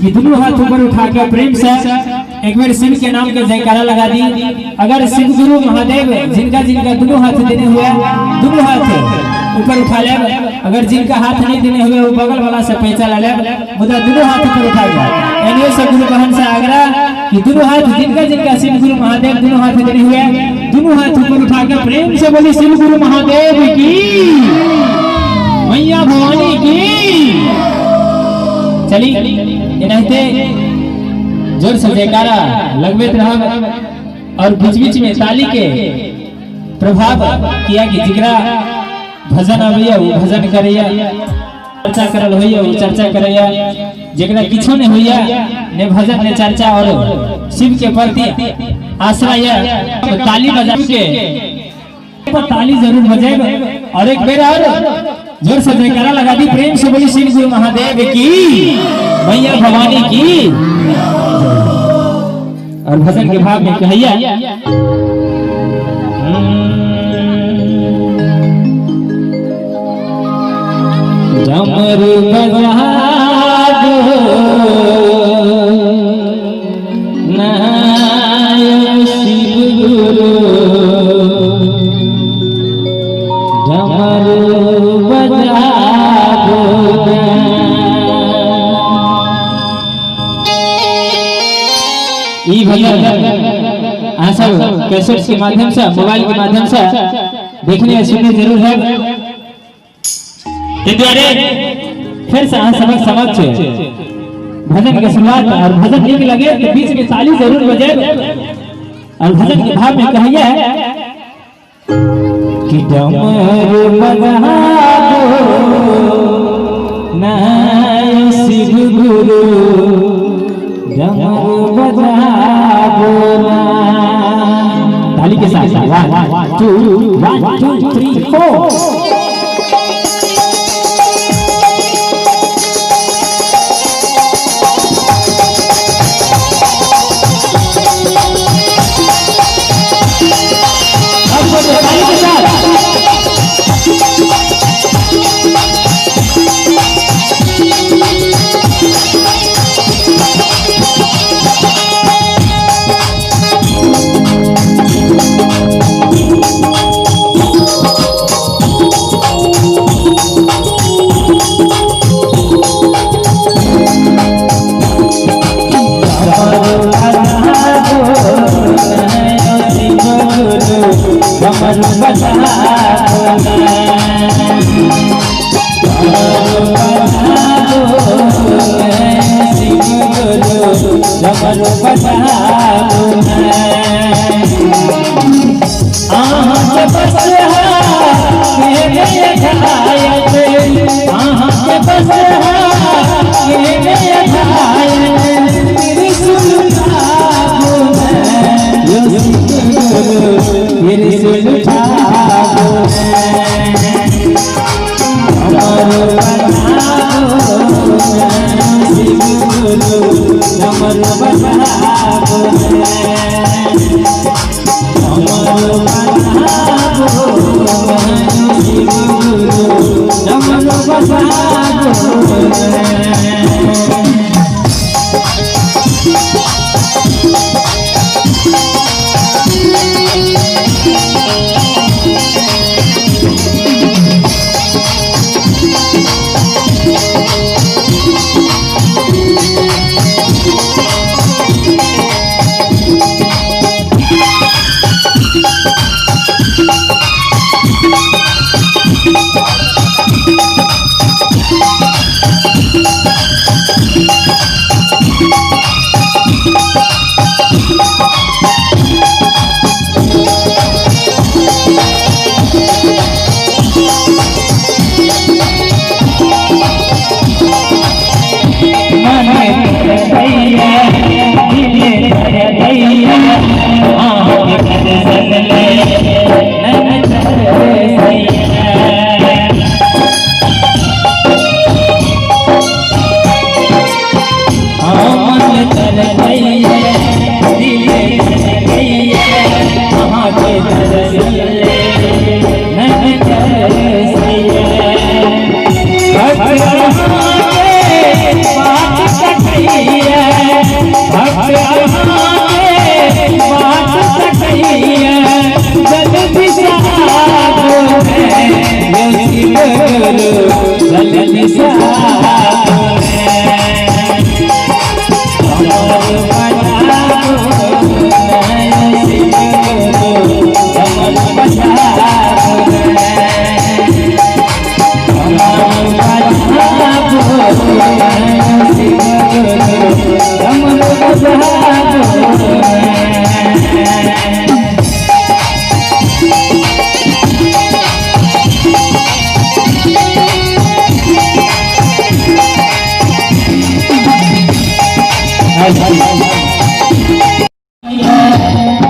कि दोनों हाथ ऊपर उठा के प्रेम से एक बार शिव के नाम के जयकारा लगा दी। अगर शिव गुरु महादेव जिनका जिनका दोनों हाथ देने हुए दोनों हाथ ऊपर उठा ले, अगर जिनका हाथ नहीं देने हुए वो बगल वाला से पैसा ले, मुदा दोनों हाथ ऊपर उठा गया। एनियो से गुरु बहन से आग्रह कि दोनों हाथ जिनका जिनका शिव गुरु महादेव दोनों हाथ देने हुए दोनों हाथ ऊपर उठा के प्रेम से बोली शिव गुरु महादेव की, मैया भवानी की। चली एनाहिते जोर से जयकारा लगबैत रहब और बीच बीच में ताली के प्रभाव किया कि जिकरा भजन आबैया वो भजन करैया, चर्चा करल होइया वो चर्चा करैया, जेकरा किछो नहीं होइया ने भजन ने चर्चा और शिव के प्रति आश्रय तो ताली बजा के ताली जरूर बजाए और एक बेर और जोर से जयकारा लगा दी प्रेम से बोली शिव गुरु महादेव की, मैया भवानी की। और भजन के भाव में कहिया डमरू बजा दो नायक शिव गुरु, डमरू बजा दो। ई भजन अहाँ सब कैसेट के माध्यम से मोबाइल के माध्यम से देखने सुनने जरूर है। फिर से अहाँ सबक समक्ष भजन के शुरुआत और भजन नीक लगे तो बीच में ताली जरूर बजे और भजन के भाव में कहिए कि डमरू बजा दो नाय शिव गुरु, डमरू बजा दो ना। ताली के साथ 1 2 1 2 3 4। बात कटैया।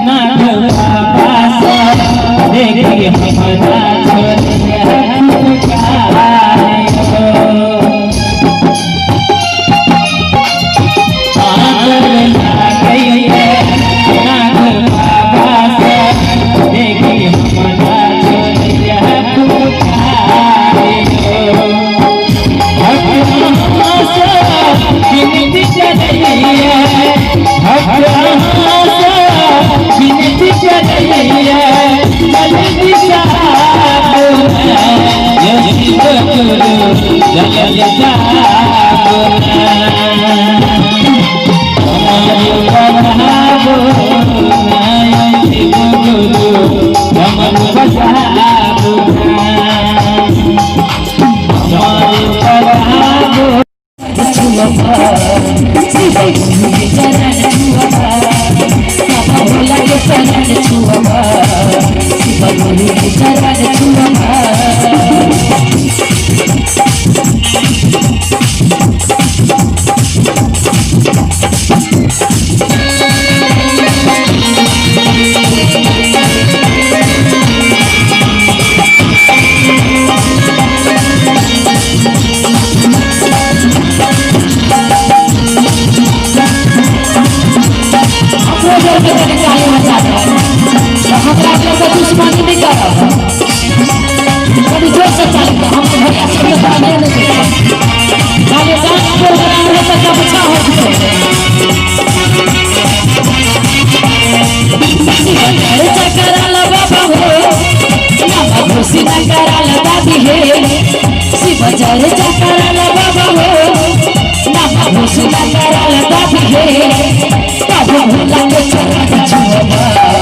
नाथ बाबा सा देखी हमरा छोरिया पुकारे हो। आंचल लागैया नाथ बाबा सा देखी हमरा छोरिया पुकारे हो। विनती करैया विनती करैया जल्दी हमरा अपना दुश्मनी नहीं करब। कभी जोर से चालू कर, हम तो भैया सब के सामने नहीं देते। खाली डांस प्रोग्राम है तो सब अच्छा हो जाए। चकरा बाबा हो ना खुशी ना करा दादी हे, शिव जर चकरा बाबा हो ना खुशी ना करा दादी हे, तब भोला के चरण छुअबा।